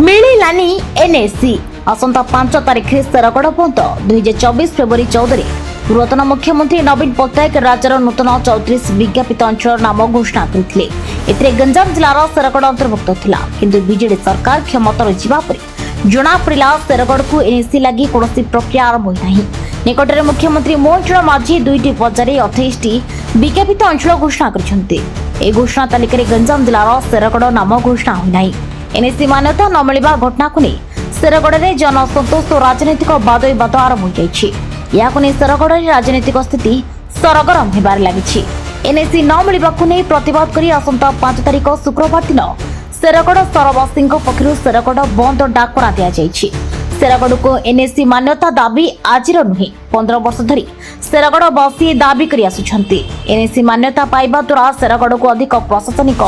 ମିଳିଲାନି ଏନ୍ଏସି। ଆସନ୍ତା 5 ତାରିଖରେ ଶେରଗଡ଼ ବନ୍ଦ। 2024 ଫେବୃଆରୀ 14ରେ ପୂର୍ବତନ ମୁଖ୍ୟମନ୍ତ୍ରୀ ନବୀନ ପଟ୍ଟନାୟକ ରାଜ୍ୟର ନୂତନ 34 ବିଜ୍ଞାପିତ ଅଞ୍ଚଳର ନାମ ଘୋଷଣା କରିଥିଲେ। ଏଥିରେ ଗଞ୍ଜାମ ଜିଲ୍ଲାର ଶେରଗଡ଼ ଅନ୍ତର୍ଭୁକ୍ତ ଥିଲା। କିନ୍ତୁ ବିଜେଡି ସରକାର କ୍ଷମତାରୁ ଯିବା ପରେ ଜଣାପଡ଼ିଲା, ଶେରଗଡ଼କୁ ଏନ୍ଏସି ଲାଗି କୌଣସି ପ୍ରକ୍ରିୟା ଆରମ୍ଭ ହୋଇନାହିଁ। ନିକଟରେ ମୁଖ୍ୟମନ୍ତ୍ରୀ ମୋହନ ଚରଣ ମାଝୀ ଦୁଇଟି ପର୍ଯ୍ୟାୟରେ 28ଟି ବିଜ୍ଞାପିତ ଅଞ୍ଚଳ ଘୋଷଣା କରିଛନ୍ତି। ଏହି ଘୋଷଣା ତାଲିକାରେ ଗଞ୍ଜାମ ଜିଲ୍ଲାର ଶେରଗଡ଼ ନାମ ଘୋଷଣା ହୋଇନାହିଁ। ଏନ୍ଏସି ମାନ୍ୟତା ନ ମିଳିବା ଘଟଣାକୁ ନେଇ ଶେରଗଡ଼ରେ ଜନ ଅସନ୍ତୋଷ ଓ ରାଜନୈତିକ ବାଦବିବାଦ ଆରମ୍ଭ ହୋଇଯାଇଛି। ଏହାକୁ ନେଇ ଶେରଗଡ଼ରେ ରାଜନୈତିକ ସ୍ଥିତି ସରଗରମ ହେବାରେ ଲାଗିଛି। ଏନ୍ଏସି ନ ମିଳିବାକୁ ନେଇ ପ୍ରତିବାଦ କରି ଆସନ୍ତା 5 ତାରିଖ ଶୁକ୍ରବାର ଦିନ ଶେରଗଡ଼ ସହରବାସୀଙ୍କ ପକ୍ଷରୁ ଶେରଗଡ଼ ବନ୍ଦ ଡାକରା ଦିଆଯାଇଛି। ଶେରଗଡ଼କୁ ଏନ୍ଏସି ମାନ୍ୟତା ଦାବି ଆଜିର ନୁହେଁ, 15 ବର୍ଷ ଧରି ଶେରଗଡ଼ବାସୀ ଦାବି କରି ଆସୁଛନ୍ତି। ଏନ୍ଏସି ମାନ୍ୟତା ପାଇବା ଦ୍ୱାରା ଶେରଗଡ଼କୁ ଅଧିକ ପ୍ରଶାସନିକ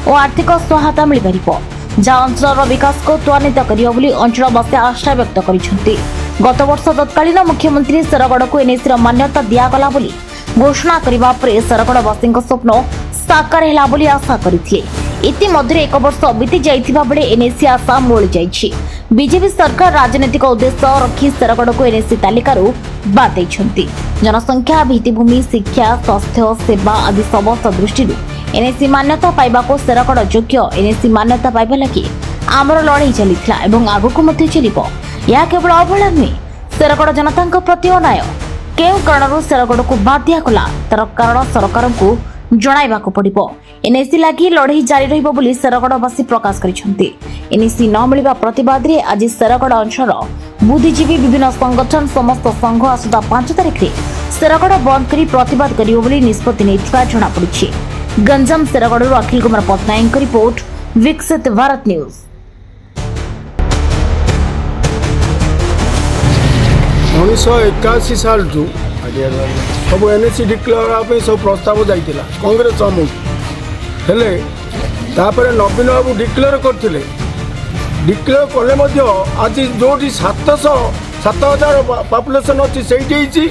ଓ ଆର୍ଥିକ ସହାୟତା ମିଳିପାରିବ, ଯାହା ଅଞ୍ଚଳର ବିକାଶକୁ ତ୍ୱରାନ୍ୱିତ କରିବ ବୋଲି ଅଞ୍ଚଳବାସୀ ଆଶା ବ୍ୟକ୍ତ କରିଛନ୍ତି। ଗତବର୍ଷ ତତ୍କାଳୀନ ମୁଖ୍ୟମନ୍ତ୍ରୀ ଶେରଗଡ଼କୁ ଏନ୍ଏସିର ମାନ୍ୟତା ଦିଆଗଲା ବୋଲି ଘୋଷଣା କରିବା ପରେ ଶେରଗଡ଼ବାସୀଙ୍କ ସ୍ୱପ୍ନ ସାକାର ହେଲା ବୋଲି ଆଶା କରିଥିଲେ। ଇତିମଧ୍ୟରେ ଏକ ବର୍ଷ ବିତି ଯାଇଥିବା ବେଳେ ଏନ୍ଏସି ଆଶା ମଉଳି ଯାଇଛି। ବିଜେପି ସରକାର ରାଜନୈତିକ ଉଦ୍ଦେଶ୍ୟ ରଖି ଶେରଗଡ଼କୁ ଏନ୍ଏସି ତାଲିକାରୁ ବାଦ ଦେଇଛନ୍ତି। ଜନସଂଖ୍ୟା, ଭିତ୍ତିଭୂମି, ଶିକ୍ଷା, ସ୍ୱାସ୍ଥ୍ୟ ସେବା ଆଦି ସମସ୍ତ ଦୃଷ୍ଟିରୁ ଏନ୍ଏସି ମାନ୍ୟତା ପାଇବାକୁ ଶେରଗଡ଼ ଯୋଗ୍ୟ। ଏନ୍ଏସି ମାନ୍ୟତା ପାଇବା ଲାଗି ଆମର ଲଢ଼େଇ ଚାଲିଥିଲା ଏବଂ ଆଗକୁ ମଧ୍ୟ ଚାଲିବ। ଏହା କେବଳ ଅବହେଳା ନୁହେଁ, ଶେରଗଡ଼ ଜନତାଙ୍କ ପ୍ରତି ଅନ୍ୟାୟ। କେଉଁ କାରଣରୁ ଶେରଗଡ଼କୁ ବାଦ ଦିଆଗଲା, ତାର କାରଣ ସରକାରଙ୍କୁ ଜଣାଇବାକୁ ପଡ଼ିବ। ଏନ୍ଏସି ଲାଗି ଲଢ଼େଇ ଜାରି ରହିବ ବୋଲି ଶେରଗଡ଼ବାସୀ ପ୍ରକାଶ କରିଛନ୍ତି। ଏନ୍ଏସି ନ ମିଳିବା ପ୍ରତିବାଦରେ ଆଜି ଶେରଗଡ଼ ଅଞ୍ଚଳର ବୁଦ୍ଧିଜୀବୀ, ବିଭିନ୍ନ ସଂଗଠନ, ସମସ୍ତ ସଂଘ ଆସନ୍ତା 5 ତାରିଖରେ ଶେରଗଡ଼ ବନ୍ଦ କରି ପ୍ରତିବାଦ କରିବ ବୋଲି ନିଷ୍ପତ୍ତି ନେଇଥିବା ଜଣାପଡ଼ିଛି। ଗଞ୍ଜାମ ଶେରଗଡ଼ରୁ ଅଖିଲ କୁମାର ପଟ୍ଟନାୟକଙ୍କ ରିପୋର୍ଟ, ବିକଶିତ ଭାରତ ନ୍ୟୁଜ୍। 1981 ସାଲଠୁ ସବୁ ଏନ୍ ଏ ସି ଡିକ୍ଲେୟାର ହେବା ପାଇଁ ସବୁ ପ୍ରସ୍ତାବ ଯାଇଥିଲା କଂଗ୍ରେସ ଅମଳ। ହେଲେ ତାପରେ ନବୀନ ବାବୁ ଡିକ୍ଲେୟାର କରିଥିଲେ। ଡିକ୍ଲେୟାର କଲେ ମଧ୍ୟ ଆଜି ଯେଉଁଠି 7000 ପପୁଲେସନ୍ ଅଛି, ସେଇଠି ହେଇଛି।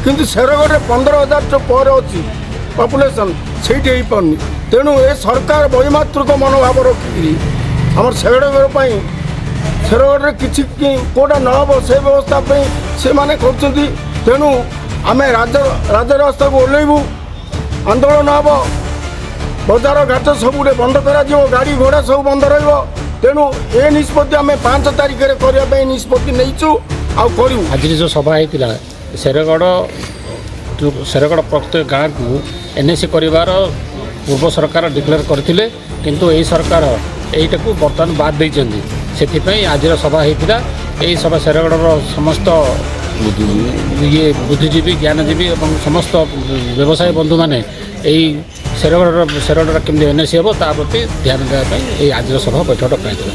କିନ୍ତୁ ଶେରଗଡ଼ରେ 15,000 ପରେ ଅଛି ପପୁଲେସନ୍, ସେଇଠି ହେଇପାରୁନି। ତେଣୁ ଏ ସରକାର ବୈମାତୃକ ମନୋଭାବ ରଖିକିରି ଆମର ଶେରଗଡ଼ ପାଇଁ, ଶେରଗଡ଼ରେ କିଛି କେଉଁଟା ନ ହେବ, ସେ ବ୍ୟବସ୍ଥା ପାଇଁ ସେମାନେ କରୁଛନ୍ତି। ତେଣୁ ଆମେ ରାଜରାସ୍ତାକୁ ଓହ୍ଲେଇବୁ, ଆନ୍ଦୋଳନ ହେବ, ବଜାର ଘାଟ ସବୁଗୁଡ଼େ ବନ୍ଦ କରାଯିବ, ଗାଡ଼ି ଘୋଡ଼ା ସବୁ ବନ୍ଦ ରହିବ। ତେଣୁ ଏ ନିଷ୍ପତ୍ତି ଆମେ 5 ତାରିଖରେ କରିବା ପାଇଁ ନିଷ୍ପତ୍ତି ନେଇଛୁ ଆଉ କରିବୁ। ଆଜିର ଯେଉଁ ସଭା ହେଇଥିଲା, ଶେରଗଡ଼ ପ୍ରତ୍ୟେକ ଗାଁକୁ ଏନ୍ ଏ ସି କରିବାର ପୂର୍ବ ସରକାର ଡିକ୍ଲେୟାର କରିଥିଲେ, କିନ୍ତୁ ଏହି ସରକାର ଏଇଟାକୁ ବର୍ତ୍ତମାନ ବାଦ ଦେଇଛନ୍ତି। ସେଥିପାଇଁ ଆଜିର ସଭା ହେଇଥିଲା। ଏହି ସଭା ଶେରଗଡ଼ର ସମସ୍ତ ଇଏ ବୁଦ୍ଧିଜୀବୀ, ଜ୍ଞାନଜୀବୀ ଏବଂ ସମସ୍ତ ବ୍ୟବସାୟୀ ବନ୍ଧୁମାନେ ଏହି ଶେରଗଡ଼ର କେମିତି ଏନ୍ ଏ ସି ହେବ, ତା ପ୍ରତି ଧ୍ୟାନ ଦେବା ପାଇଁ ଏହି ଆଜିର ସଭା ବୈଠକ ଡକାହେଇଥିଲା।